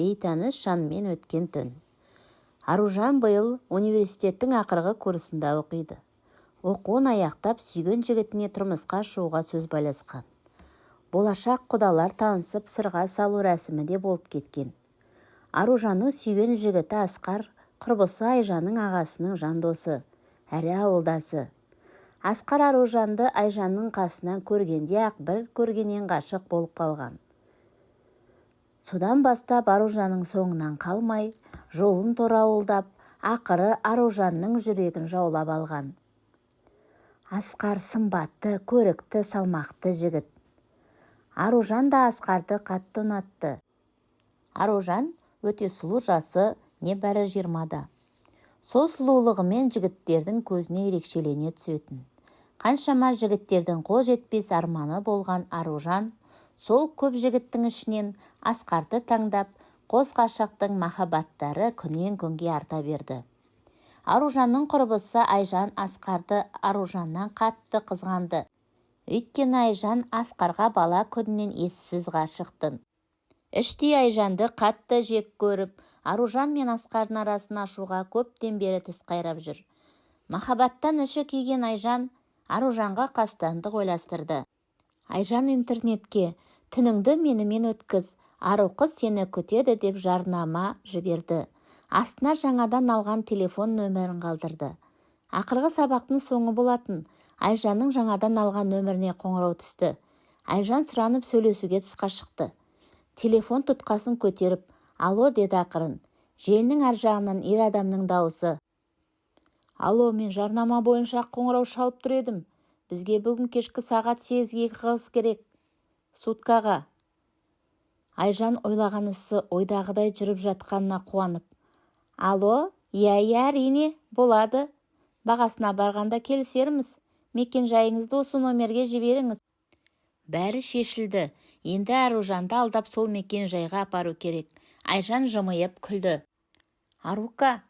Бейтаныс жанмен өткен түн. Аружан биыл университеттің ақырғы курсында оқиды. Оқуын аяқтап, сүйген жігітіне тұрмысқа шығуға сөз байласқан. Болашақ құдалар танысып, сырға салу рәсімі де болып кеткен. Аружанның сүйген жігіті Асқар құрбысы Айжанның ағасының жан досы, әрі ауылдасы. Асқар Аружанды Айжанның қасынан көргенде-ақ бір көргеннен ғашық болып қалған. Содан бастап Аружанның соңынан қалмай, жолын торауылдап, ақыры Аружанның жүрегін жаулап алған. Асқар сымбатты, көрікті, салмақты жігіт. Аружан да Асқарды қатты ұнатты. Аружан өте сұлу, жасы небәрі 20-да. Сол сұлулығымен жігіттердің көзіне ерекшелене түсетін. Қаншама жігіттердің қол жетпес арманы болған Аружан сол көп жігіттің ішінен Асқарды таңдап, қос ғашықтың махаббаттары күннен күнге арта берді. Аружанның құрбысы Айжан Асқарды Аружаннан қатты қызғанды. Өйткені Айжан Асқарға бала күнінен ессіз ғашық-тын. Іштей Айжанды қатты жек көріп, Аружан мен Асқардың арасын ашуға көптен бері тіс қайрап жүр. Махаббаттан іші күйген Айжан Аружанға қастандық ойластырды. Айжан интернетке «Түніңді менімен өткіз, ару қыз сені күтеді» деп жарнама жіберді. Астына жаңадан алған телефон нөмірін қалдырды. Ақырғы сабақтың соңы болатын. Айжанның жаңадан алған нөміріне қоңырау түсті. Айжан сұранып сөйлесуге тысқа шықты. Телефон тұтқасын көтеріп, «Алло», – деді ақырын. Желінің ар жағынан ер адамның дауысы. «Алло, мен жарнама бойынша қоңырау шалып тұр едім. Бізге бүгін кешкі сағат 8-ге қыз керек. Суткаға». Айжан ойлаған ісі ойдағыдай жүріп жатқанына қуанып: «Алло, иә, әрине, болады. Бағасына барғанда келісерміз. Мекен-жайыңызды осы номерге жіберіңіз». Бәрі шешілді. Енді Аружанды алдап, сол мекен-жайға апару керек. Айжан жымиып күлді. «Арука,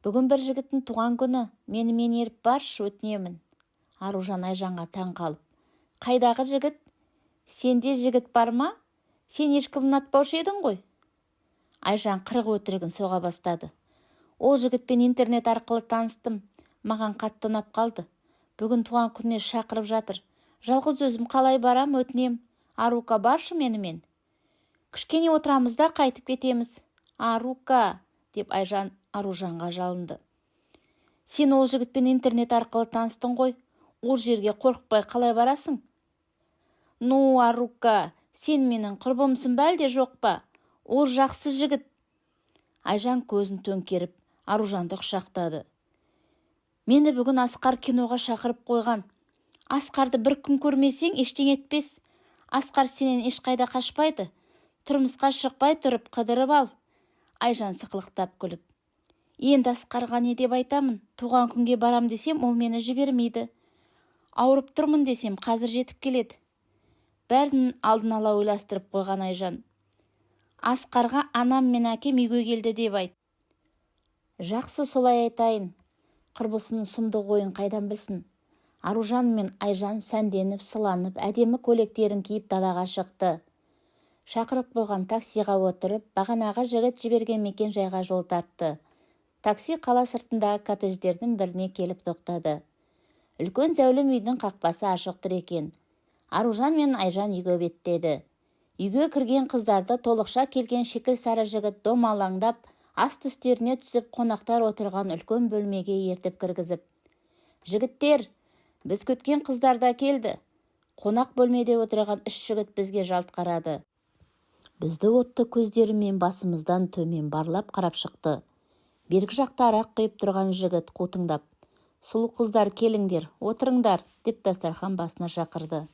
бүгін бір жігіттің туған күні. Менімен еріп баршы, өтінемін». Аружан Айжанға таң қалып: «Қайдағы жігіт? Сенде жігіт бар ма? Сен ешкім ұнатпаушы едің ғой?» Айжан 40 өтірігін соға бастады. «Ол жігітпен интернет арқылы таныстым. Маған қатты ұнап қалды. Бүгін туған күніне шақырып жатыр. Жалғыз өзім қалай барам, өтінем. Арука, баршы менімен. Кішкене отырамыз да қайтып кетеміз. Арука», – деп Айжан Аружанға жалынды. «Сен ол жігітпен интернет арқылы таныстың ғой. Ол жерге қорықпай қалай барасың?» «Ну, Арука, сен менің құрбымсың ба, әлде жоқ па? Ол жақсы жігіт». Айжан көзін төңкеріп, Аружанды құшақтады. «Мені бүгін Асқар киноға шақырып қойған. Асқарды бір күн көрмесең, ештеңе етпес. Асқар сенен ешқайда қашпайды. Тұрмысқа шықпай тұрып қыдырып ал». Айжан сықылықтап күліп: «Енді Асқарға не деп айтамын? Туған күнге барам десем, ол мені жібермейді. Ауырып тұрмын десем, қазір жетіп келеді». Бәрін алдын ала ойластырып қойған Айжан: «Асқарға анам мен әкем үйге келді деп айт». «Жақсы, солай айтайын». Құрбысының сұмдық ойын қайдан білсін? Аружан мен Айжан сәнденіп, сыланып, әдемі көйлектерін киіп далаға шықты. Шақырып қойған таксиға отырып, бағанағы жігіт жіберген мекен жайға жол тартты. Такси қала сыртындағы коттедждердің біріне келіп тоқтады. Үлкен зәулім үйдің қақпасы ашық тұр екен. Аружан мен Айжан үйге беттеді. Үйге кірген қыздарды толықша келген шикіл сары жігіт домалаңдап, асты үстеріне түсіп, қонақтар отырған үлкен бөлмеге ертіп кіргізіп: «Жігіттер, біз күткен қыздар да келді». Қонақ бөлмеде отырған үш жігіт бізге жалт қарады. Бізді отты көздерімен басымыздан төмен барлап қарап шықты. Бергі жақта арақ құйып тұрған жігіт қутыңдап: «Сұлу қыздар, келіңдер, отырыңдар», – деп дастархан басына шақырды.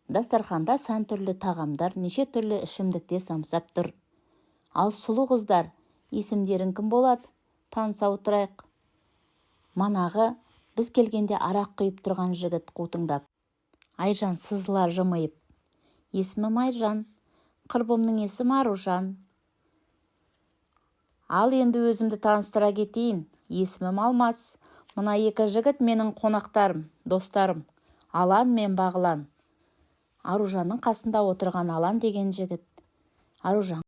Дастарханда сан түрлі тағамдар, неше түрлі ішімдіктер самсап тұр. «Ал, сұлу қыздар, есімдерің кім болады? Таныса отырайық». Манағы біз келгенде арақ құйып тұрған жігіт қутыңдап. Айжан сызыла жымиып: «Есімім Айжан, құрбымның есімі Аружан. Ал енді өзімді таныстыра кетейін. Есімім Алмас. Мына екі жігіт менің қонақтарым, достарым, Алан мен Бағлан». Аружанның қасында отырған Алан деген жігіт Аружан